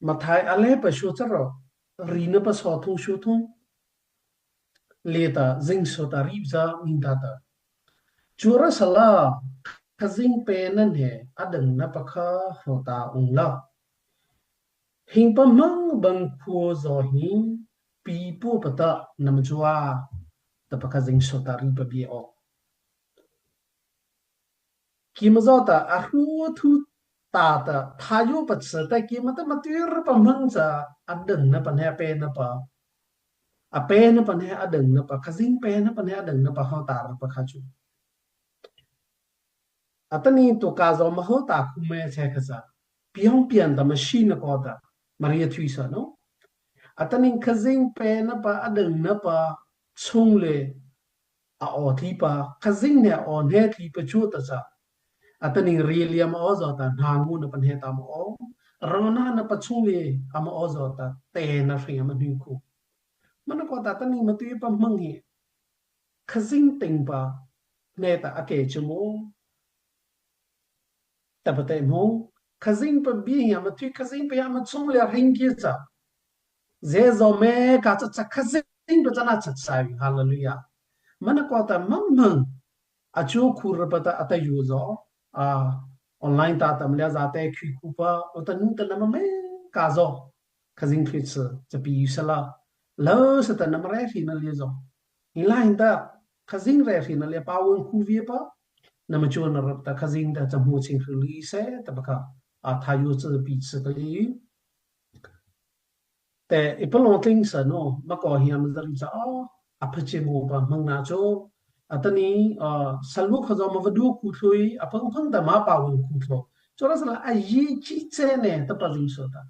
Mathai a le pa shu charo ri na pa so thung shu thung le ta zing so ta ri za min ta ta chura sala khazing pe nan he adang na pakha ho ta ung la hing pa mang bang khuo zo hi pi pu pata nam chua ta pakha zing so ta ri pa bi o Ki mazaw ta a hru thu ta ta tha yu pa sa ta ki ma ta ma tir pa mang cha a deng na pa ne pe na pa a pe na pa ne a deng na pa khazing pe na pa ne a deng na pa ho ta pa kha chu atani to ka zo ma ho ta khu me che kha sa piong pian ta machine na ko ta maria thui sa no atani khazing pe na pa a deng na pa chung le a aw tli pa khazing ne aw hne tli pa chu ta cha ataning riliam aw zo ta hna ngu na pan he ta ma aw rona na pachung le ama aw zo ta te na hring ama hnu khu mana ko ta taning ma tu pa mang hi khazing ting pa ne ta ake chu mu ta pa te mu khazing pa bi hi ama thui khazing pa ama chung le ring ki cha Ze zo me ka cha cha khazing pa chana chat sai hallelujah mana ko ta mang mang achu khur pa ta ata yu zo a online ta tam le za te khi khu pa o ta nu ta na ma me ka zo khazing thli chu cha pi sala lo sa ta na ma re hi na le zo ni la hin ta khazing re hi na le pa won khu vi pa na ma chu na rap ta khazing ta cha mu ching li se ta ba ka a tha yu chu pi chu ka li Te i palong tling sa no ma ko hiam zari cha o a phache mo pa mang na cho atani salwu kho zo ma vadu khu thlui a phang phang ta ma pa won khu thlo cho ra sala a yi chi che ne ta pa jing so ta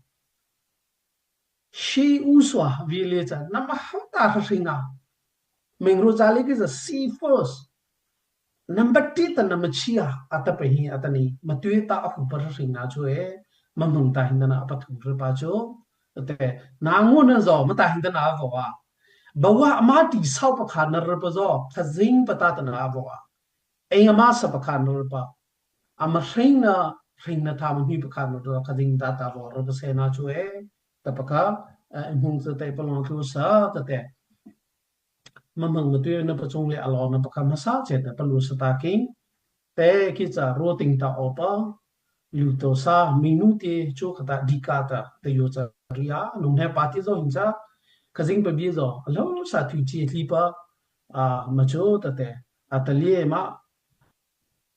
shi u swa vi le cha na ma ha ta hringa mingru cha le ki za see first Number ti ta na machia ata pe hi atani matui ta a hu par hring na chu e mamung ta hin na pa thu re pa chu te na ngu na zo ma ta hin na vo a bawa ma ti sau pa kha na re pa zo khazing pa ta ta na vo a eng ma sa pa kha na re pa ama hring na hring na tha ma hi pa kha na ro khazing ta ta vo re pa se na chu e ta pa kha hung te te pa long thu sa ta te Mamang na tuyo na pachung le along na pakha masa che ta palu sa ta king te ki cha ro ting ta opa lu to sa minu te chu khata dika ta te yo cha ria nung he pa ti zo hin cha khazing pa bi zo alo sa thui chi thli pa a ma chu ta te a ta lie ma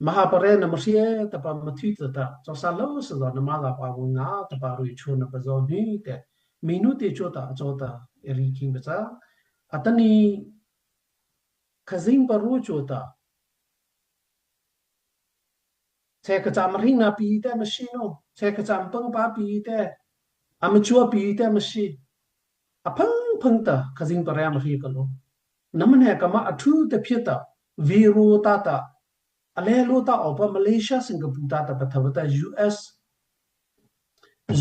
Mahapare na mahrie tapa mathui tata chawsa lo sa zo na ma la pa wu nga tapa rui chu na pa zo ni te minu te chu ta cho ta eri king ba cha atani khazing pa ru chu ta che ka cham ring na pi te ma shi no che ka cham pang pa pi te ama chua pi te ma shi a phang phang ta khazing pa ra ma ri ka lo naman he kama athu te phia ta viru ta ta ale lu ta opa Malaysia Singapore ta ta patha ta US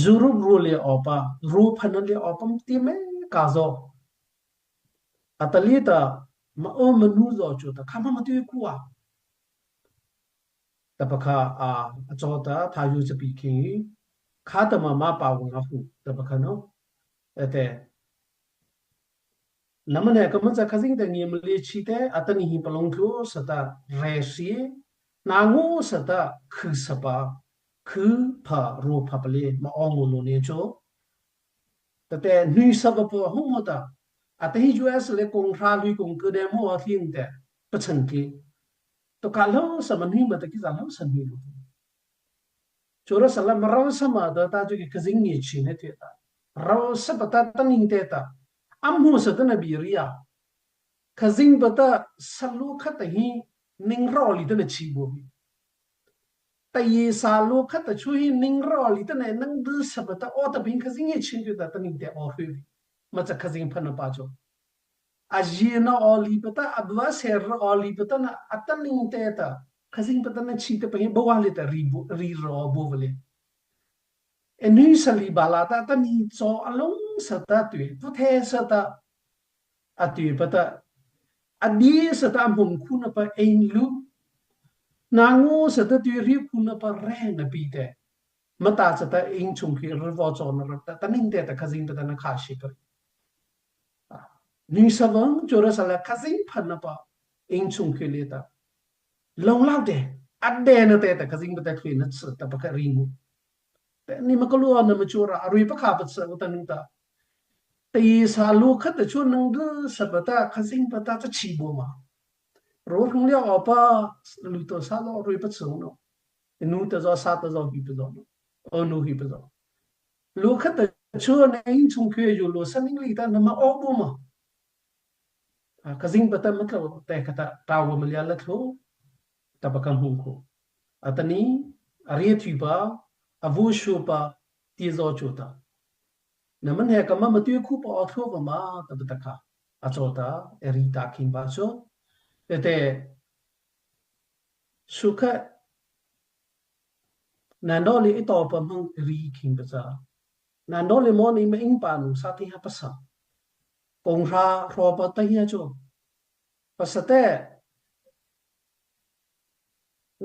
Europe ru le opa ru phan le opam ti me ka zo atali ta ma o manu zo chu ta khama ma tu ku a ta pakha a a cho ta tha yu cha pi khi kha ta ma ma pa wang a hu ta pakha no ate Namane ka khazing ta ngim li chi te atani hi palong thu sata re si na ngu sata khu sapa khu pha ru pha pali ma ong lu ni chu tate nui sa ba po hung ho ta ate hi US le kong hra lui kong ke de mo thing te pachan ki to ka lo sa man hi ma ta ki za lo san hi lu Chura salam rau sama ta ta chu ki khazing ni chi ne te ta rau sa pa ta ta ning te ta am hu sa ta na bi ria khazing pa ta salu kha ta hi ning ro li ta na chi bo bi ta ye sa lu kha ta chu hi ning ro li ta na nang du sa pa ta o ta bin khazing ye chin ta ta ning te o hu bi ma cha khazing phan na pa cho a ye na o li pa ta abwa ser o li pa ta na ataning te ta khazing pa ta na chi te pa hi bawa le ta ri bu ri ro bo le enu sali bala ta ta ni cho along sa ta tu pu the sa ta a tu pa ta adi sa ta mum khu na pa ein lu na ngu sa ta tu ri khu na pa re na pi te. Mata ca ta ing chung khi rilvo chaw na rak ta taning te ta khazing ta na kha shi ka. Ni savang chura sala khazing phan na pa ing chung khi le ta. Long lau te adde na te ta khazing ta thui na ch ta pa ka ring hu. Te ni ma ka lu na ma chura arui pa kha pa ch ta nu ta. Te sa lu khat ta chu nang de sa pa ta khazing pa ta cha chi bo ma. Ro hung lio pa lu to sa lo rui pa chung no. Nu ta zo sa ta zo hi pa zo no. O nu hi pa zo. Lu khat ta chu na ing chung khue yu lu sa ning li ta na ma o bu ma. Ka zing pa ta ma tlo te kha ta taw ma lia la thlu ta ba ka hung khu. Atani ari thui pa avu shu pa ti zo chu ta. Na man he ka ma ma tu khu pa o thlu ba ma ta ba ta kha. A cho ta eri ta khing ba chu. Te te su kha nan do li i to pa mang ri khing pa cha. Nan do li mo ni ma ing pa nu sa ti ha pa sa. Kong ra ro pa ta hi chu. Pa sa te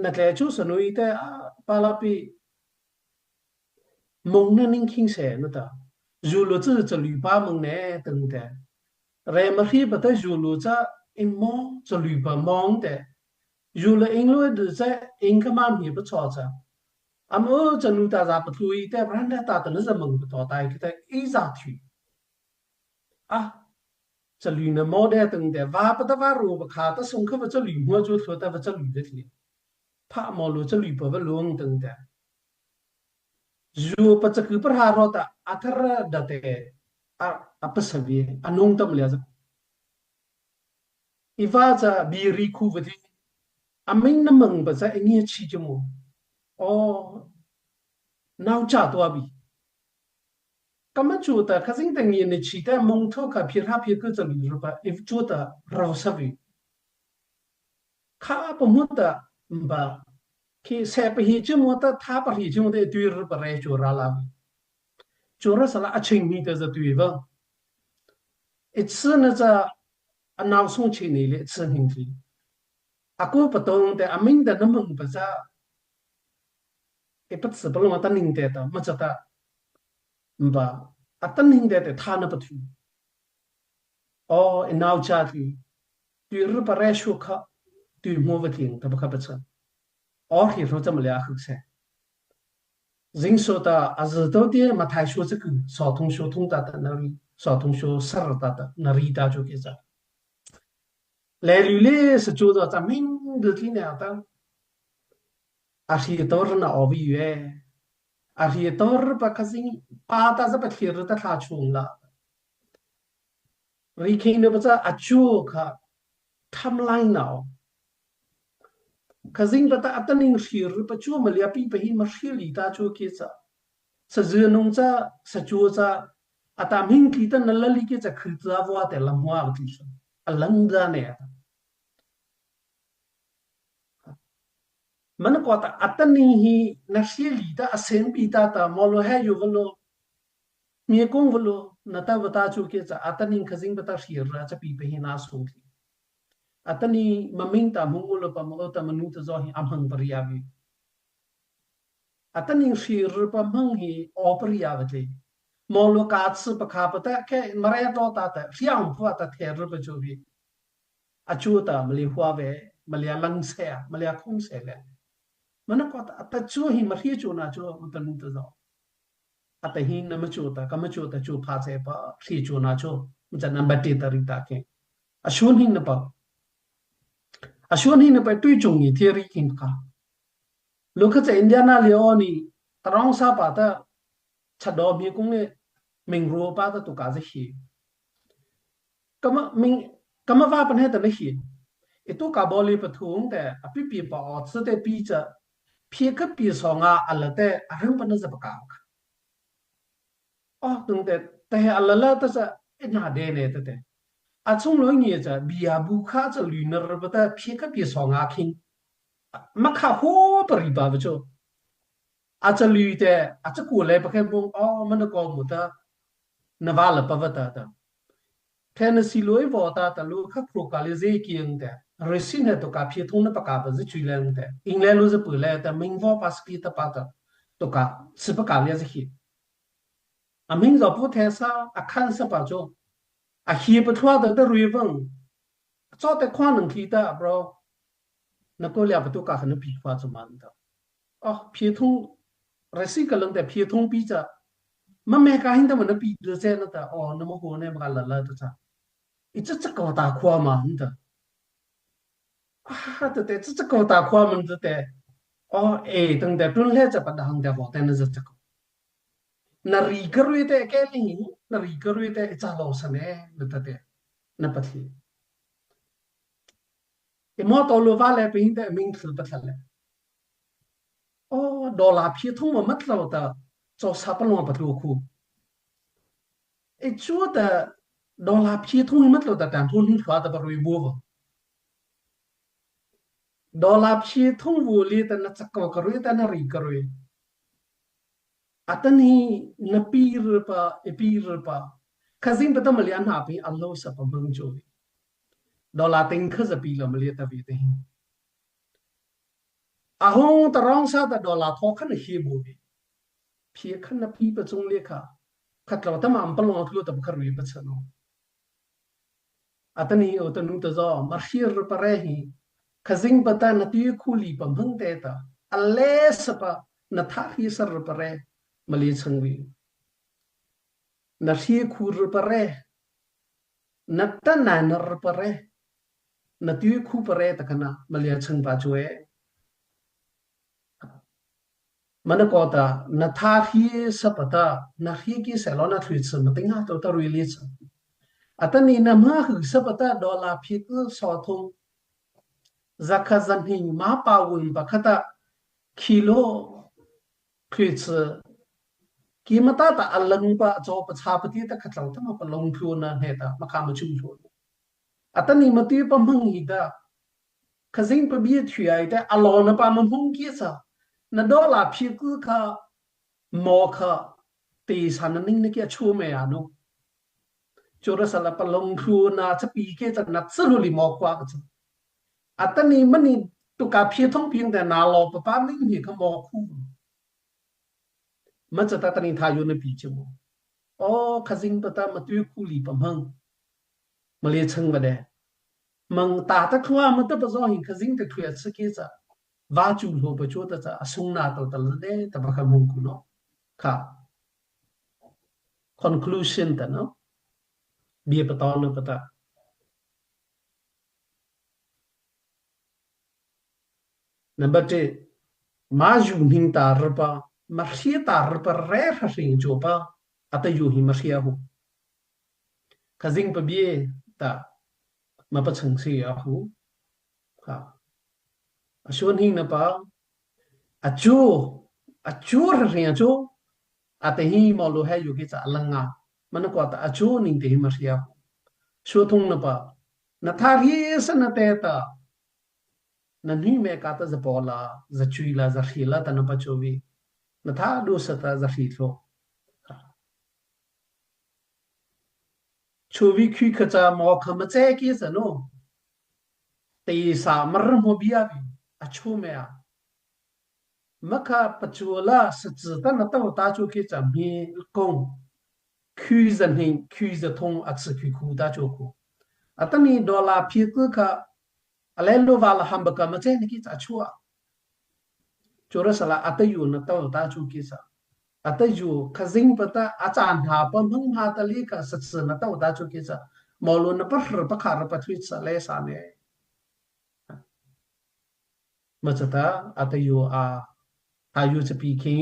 na tle chu sanui te pa la pi mong na ning khing se na ta. Zu lu chu cha lui pa mong ne tung te. Re ma hri pa te zu lu cha in mo cha lui pa mong te. Zu le ing lu du cha ing ka ma mi pa cho cha. Am o cha nu ta za pa thui te ran ta ta na za mong pa to tai ki te i za thui. Ah cha lui na mo de tung te va pa ta va ru pa kha ta sung kha va cha lui mo chu thlo ta va cha lui de thli. Pha mo lu cha lui pa va luang tung te. Zu pa cha ku pa ra ro ta athar da te a a pasavi anung tam le za. I va cha bi ri khu va thi aming na mang ba cha ngi chi chu mu. O nau cha tua bi. Kama chu ta khazing ta ngi ni chi ta mong tho kha phi ra phi ku cha lu ru pa if chu ta ro sa vi. Kha pa mu ta ba khi se pa hi chu mu ta tha pa hi chu mu te tu ru pa re chu ra la vi. Chu ra sala a ching mi te za tu va. I chi na cha a nau sung chi ni le chi hing thi. Aku patong te aming da na mung pa cha e pat sa palong atan ning te ta ma cha ta ba atan ning te te tha na pathu. O e nau cha thi tu ru pa re shu kha tu mu va tling ta ba kha pa cha. O hi ro cha ma le a khuk se. Zing so ta a zi to te ma thai shu cha ku so thung shu thung ta ta na ri so thung shu sar ta ta na ri ta chu ke cha. Le lu le sa chu do cha ming de thi na ta a hri tor na o vi ye a hri tor pa khazing pa ta za pa thlir ta thla chung la ri khing ne pa cha a chu kha tham lai na o khazing pa ta ataning hrir pa chu ma lia pi pa hi ma hri li ta chu ke cha sa zu nung cha sa chu cha ata ming ki ta na la li ke cha khu cha wa te lam wa ti sa alang da ne Man ko ta atani hi na hri li ta asen pi ta ta mo lo he yu valo mi kong valo na ta vata chu ke cha atani khazing bata hri ra cha pi pe hi na sung thi atani maming ta mung lo pa mo ta manu ta zo hi amhang paria vi atani hri r pa mang hi o paria va tle mo lo ka chi pa kha pa ta ke mare to ta ta hriang phu ta the r pa chu vi a chu ta mali hua ve malia lang se malia khung se le mana ko ta ta chu hi ma hri chu na chu ta nu ta zo a ta hi na ma chu ta ka ma chu ta chu pha che pa hri chu na chu cha na ba ti ta ri ta ke a shun hin na pa a shun hin na pa tui chung ni theory kin ka lu kha cha indiana le o ni tarong sa pa ta chado mi kung le ming ru pa ta tu ka za hi kama ming kama va pan he ta na hi e tu ka boli pathung te a pi pi pa o tsu te pi cha phi ka pi so nga ala te a rang pan za pa ka o tung te te ala la ta cha e na de ne te te a chung lo ngi cha bia bu kha cha lu nar ba ta phi ka pi so nga khing ma kha ho pa ri ba ba cho a cha lu te a cha ku le pa khe bung o man ko mu ta na va la pa va ta ta Tennessee loi vo ta ta lu kha khru ka le ze kiang te resin he to ka phi thung na pa ka ba ze chui leng te England lu ze pu le ta ming vo pa ski ta pa ta. Tuka sipaka lia hi. A ming zo pu the sa a khan sa pa chu a hi pa thua da da rui vang cho te khwa nang thi ta bro na ko lia pa tu ka khan pi khwa chu man ta. Oh phi thung resi ka lang te phi thung pi cha ma me ka hin ta ma na pi le che na ta oh na mo ko ne ma la la ta cha. I cha cha ko ta khwa ma hin ta. Ah te te cha cha ko ta khwa man te te oh e tang te tun le cha pa dang te ho te na za cha ko. Na ri ka rui te ke ni na ri ka rui te i cha lo sa ne na ta te na pathli. I mo to lu va le ping te ming thil pa thal le. Oh dollar phi thung ma mat lo ta cho sa pa lo pa tlu khu. I chu ta dollar phi thung mat lo ta tan thun hin thwa ta pa rui bu va. Dollar phi thung vu li ta na chak ko ka rui ta na ri ka rui. Atani na pi pa i pi pa khazing pa ta mali an ha pi allo sa pa mang chu dollar ting kha za pi lo mali ta vi te hin a hong ta rong sa ta dollar tho khan hi bu bi phi khan na pi pa chung le kha khat lo ta ma am pa long thlu ta kha rui pa chano atani o ta nu ta zo ma hrir pa re hi khazing pa ta na ti khu li pa mhang te ta ale sa pa na tha hi sar pa re mali chang wi na hri khu r pa re na ta na na r pa re na ti khu pa re ta kana malia chang pa chu e mana ko ta na tha hi sa pa ta na hi ki se lo na thui chim ma tinga to ta rui li chim atani na ma hu sa pa ta dollar phi ku so thung zakha zanhing ma pa wun pa khata kilo thui chi ki ma ta ta alang pa cho pa cha pa ti ta khatlo ta ma pa long thlu na he ta ma kha ma chum thlu atani ma ti pa mang hi da khazing pa bi thui ai te alo na pa ma hung ki sa na do la phi ku kha mo kha ti san na ning na ki chu me anu chu ra sala pa long thlu na cha pi ke cha na chu li mo kwa ka chu atani mani tu ka phi thong piang te na lo pa pa ning hi kha mo khu ma cha ta tani tha yu na pi chu mo o khazing pa ta ma tu khu li pa mang ma le chang ba de mang ta ta thua ma ta pa zo hin khazing ta thuya cha ke cha va chu lo pa chu ta cha asung na to ta le ta ba kha mung ku no kha conclusion ta no bia pa to no pa ta Number 1 ma yu hning ta r pa ma hria ta r pa re hra hring chu pa ata yu hi ma hria hu khazing pa bie ta ma pa chang si a hu kha a suan hing na pa a chu a chu hra hring a chu ate hi mo lu he yu ki cha langa man ko ta a chu ning te hi ma hria hu su thung na pa na tha ri sa na te ta Na nui me ka ta za paw la, za cui la, za hri la ta na pa chu vi. Na tha du sa ta za hri thlo. Chu vi khui kha cha mo kha ma che ki sa no. Te sa mar mo bia vi a chu me a. Ma kha pa chu la sa chi ta na ta ta chu ki cha mi kong khui za hning khui za thong a chi khui khu ta chu khu. Atani dollar phi ku kha Alelu val hamba ka ma chen ki cha chua. Chura sala atayu na tal ta chu ki sa. Atayu khazing pa ta achan ha pa mung ha ta li ka sat na tal ta chu ki sa. Molu na pa hr pa khar pa thwi sa le sa ne. Ma cha ta atayu a ayu cha pi khi.